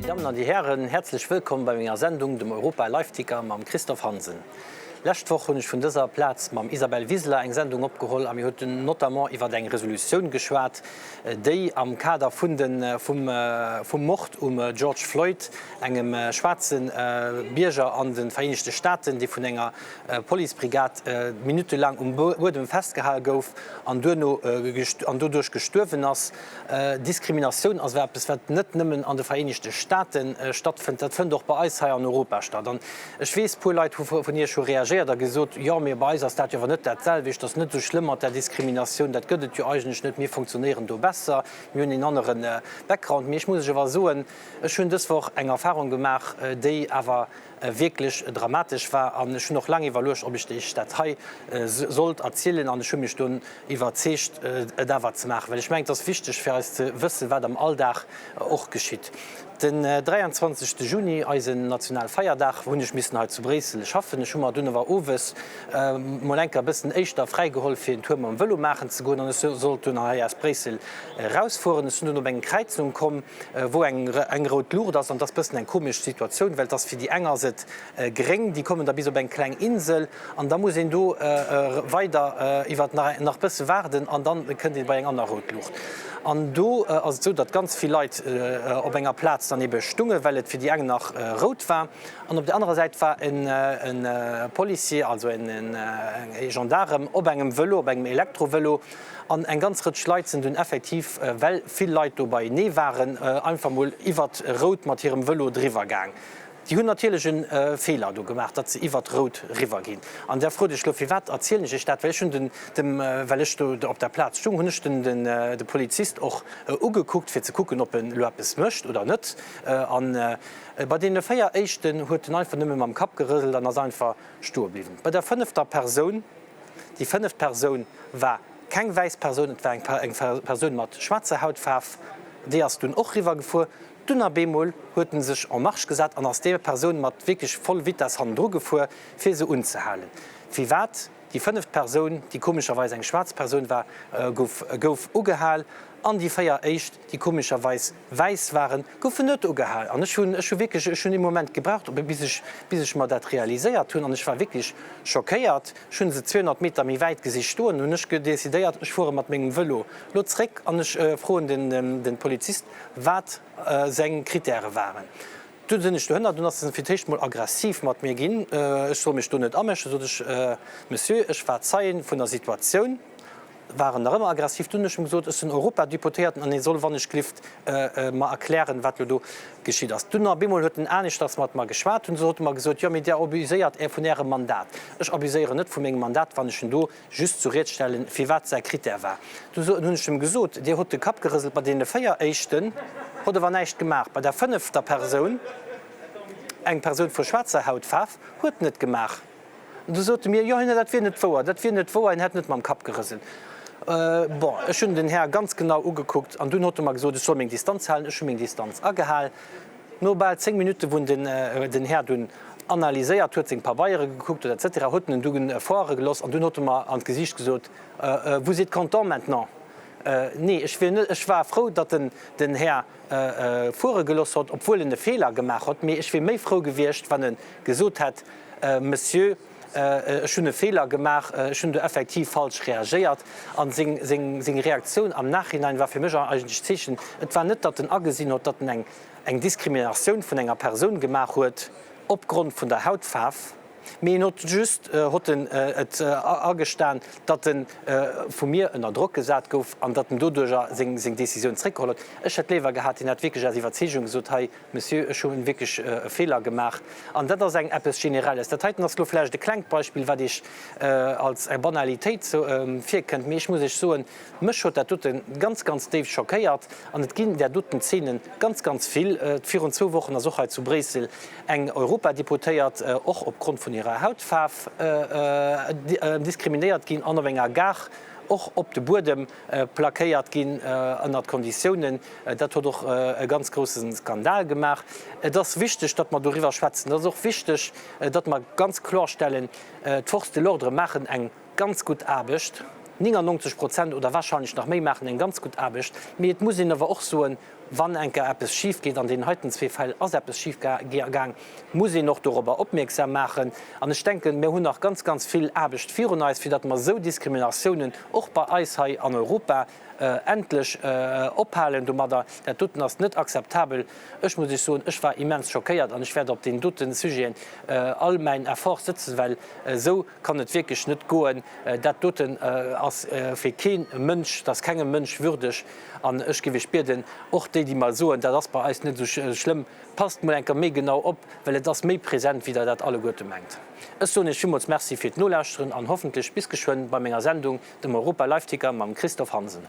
Dir Dammen an Dir Hären, häerzlech wëllkomm bei menger Sendung, dem Europa Liveticker mam Christophe Hansen. Lescht Woch hunn ech vun dëser Plaz mam Isabel Wiseler eng Sendung opgeholl a mir huet notamment iwwer eng Resolutioun geschwat, déi am Kader vun de vum vum Mord um George Floyd, engem schwaarze Bierger an de Vereenegte Staaten, dee vun enger Policebrigad minuttelaang um Buedem festgehal gouf an duerno an doduerch gestuerwen ass. Diskriminatioun ass awer eppes, wat net nëmmen an de Vereenegte Staate stattfënnt, dat fënnt och bei eis hei an Europa statt. An Ech weess, puer Leit hu vun Iech hu reagéiert a gesot, Jo, mee bei eis ass dat jo awer net dat selwecht, dat ass net esou schlëmm mat där Diskriminatioun, dat gëtt et jo eigentlech net, mir funktionéieren do besser, mir hunn een anere Background. Mee ech muss Iech awer soen, ech hunn dës Woch eng Erfahrung gemaach, déi awer wierklech dramatesch war. An ech hunn och laang iwwerluecht, ob ech Iech dat hei sollt erzielen. An ech hu mech dunn iwwerzeegt, et awer ze maachen, well ech mengen, et ass wichteg fir eis ze wëssen, wat am Alldag och geschitt. Den 23 Juni, eisen Nationalfeierdag, hunn ech missen hei zu Bréissel schaffen. Ech hu mer dunn awer owes mol enker e bëssen éischter fräi geholl fir en Tour mam Vëlo maachen ze goen an ech sollt dunn hei aus Bréissel erausfueren. Ech sinn dunn op eng Kräizung komm, wou eng eng rout Luucht ass an et ass bëssen eng komesch Situatioun, well et ass fir déi eng ass et gréng, déi kommen da bis op eng kleng Insel an da muss een do weider iwwer nach nach bësse waarden an dann kënnt ee bei eng aner rout Luucht. An do ass et esou, datt ganz vill Leit op enger Plaz dann ebe stunge well et fir déi eng nach rout war. An op der anerer Säit war e Policier, also e Gendarem op engem Vëlo, op engem Elektrovëlo. An eng ganz Rëtsch Leit sinn dunn effektiv, well vill Leit do beienee waren, einfach mol iwwert rout mat hirem Vëlo driwwer gaang. Déi hunn natierlech e Feeler do gemaach, datt se iwwert Rout riwwer ginn. An da frot ech elo, firwat erzielen ech Iech dat? Well ech hunn den, dem, well ech do op der Plaz stung, hunn ech den, den, de Polizist och ugekuckt, fir ze kucken, ob en elo eppes mécht oder net. An bei deene 4 éischten huet en einfach nëmme mam Kapp gerëselt an ass einfach stoe bliwwen. Bei der fënnefter Persoun, déi fënneft Persoun war keng wäiss Persoun, et war eng, eng Persoun mat schwaarzer Hautfaarf, déi ass dunn och riwwer gefuer. Dunn a bemol huet en sech en marche gesat an ass deer Persoun mat wierklech voll Vitesse hannendru gefuer, fir se unzehalen. Firwat? Déi fënneft Persoun, déi komescherweis eng schwaarz Persoun war, gouf gouf ugehal an déi 4 éischt, déi komescherweis wäiss waren, goufen net ugehal. An ech hunn ech hu wierklech ech hunn ee Moment gebraucht, bis ech bis ech mer dat realiséiert hunn an ech war wierklech schockéiert. Ech hunn se 200 Meter méi wäit gesi stoen, hunn ech decidéiert, ech fuere mat mengem Vëlo lo zréck an ech froen den den Polizist, wat seng Kritäre waren. Dunn sinn ech dohënner, dunn ass en fir d'éischt mol aggressiv mat mir ginn, ech soll mech do net amëschen, sot ech, Monsieur, ech war Zeien vun der Situatioun, war en nach ëmmer aggressiv. Dunn hunn ech em gesot, ech sinn Europadeputéierten an hie soll wannechglift mer erklären, wat lo do geschitt ass. Dunn op eemol huet en aneschters mat mer geschwat, hunn huet e mer gesot, jo mee Dir abuséiert vun Ärem Mandat. Ech abuséieren net vu mengem Mandat, wann ech en do just zu Ried stellen, firwat säi Critère war. Du hunn ech em gesot, Dir hutt de Kapp gerëselt bei deene 4 éischten, hutt awer näischt gemaach bei der fënnefter Persoun, eng Persoun vu schwaarzer Hautfaarf, huet en et gemaach. An du sot e mir, jo, dat wier net wouer, dat wier net wouer, en hätt net mam Kapp gerëselt. Bon, ech hunn den Här ganz genau ugekuckt an dunn huet e mer gesot, ech soll meng Distanz halen. Ech hu meng Distanz agehal. No bal 10 Minutte wou en den Här dunn analyséiert huet, seng Pabeiere gekuckt huet etc. Huet en en dunn fuere geloss an dunn huet e mer an d'Gesiicht gesot, Vous êtes content maintenant? Nee, ech wier net, ech war frou, datt en den Här fuere geloss hott, obwuel en e Feeler gemaach hott, mee ech wier méi frou gewiescht, wann e gesot hätt, Monsieur, ech hunn e Feeler gemaach, ech hunn do effektiv falsch reagéiert. An seng, seng, seng Reaktioun am Nachhinein war fir mech eigentlech d'Zeechen, et war net, datt en agesinn hott, datt en eng, eng Diskriminatioun vun enger Persoun gemaach huet opgrond vun der Hautfaarf, mee en hott just, hott en et agestan, datt en vu mir ënner Drock gesat gouf an datt en doduerjer seng, seng Décisioun zréckgeholl huet. Ech hätt léiwer gehat, hien hätt wierklech aus Iwwerzeegung gesot, hei, Monsieur, ech hu wierklech e Feeler gemaach. An dat ass eng eppes Generelles. Dat heiten ass elo vläicht e klengt Beispill, wat Iech als eng Banalitéit virkënnt, mee ech muss Iech soen, mech huet dat dote ganz, ganz déif schockéiert. An et ginn där doten Zeene ganz, ganz vill. Virun zwou Wochen ass och hei zu Bréissel eng Europadeputéiert och opgrond vun hirer Hautfaarf diskriminéiert ginn an op enger Gare och op de Buedem plackéiert ginn ënnert Konditiounen. Dat huet och e ganz grousse Skandal gemaach. Et ass wichteg, datt mer doriwwer schwätzen. Et ass och wichteg, datt mer ganz klorstellen, D'Forces de l'ordre maachen eng ganz gutt Aarbecht. 99 Prozent oder wahrscheinlech nach méi maachen eng ganz gutt Aarbecht. Mee et muss een awer och soen, wann eng Kéier eppes schif geet, an deenen heiten zwee Fäll ass eppes schif gaang, muss een och dorobber opmierksam maachen. An ech denken, mir hunn nach ganz, ganz vill Aarbecht virun eis, fir datt mer esou Diskriminatiounen och bei eis hei an Europa endlech ophalen domadder. Dat doten ass net akzeptabel. Ech muss Iech soen, ech war immens schockéiert an ech wäert op deenen dote Sujeten all mäin Effort sëtzen, well esou kann et wierklech net goen. Dat doten ass fir kee Mënsch, dat ass kengem Mënsch würdeg. An ech géif Iech bieden, och déi, déi mer soen, dat ass bei eis net esou schlëmm, passt mol eng Kéier méi genau op, well et ass méi present, wéi Der dat alleguerte mengt. Ech soen Iech villmools Merci fir d'Nolauschteren an hoffentlech bis geschwënn bei menger Sendung, dem Europa Live Ticker mam Christophe Hansen.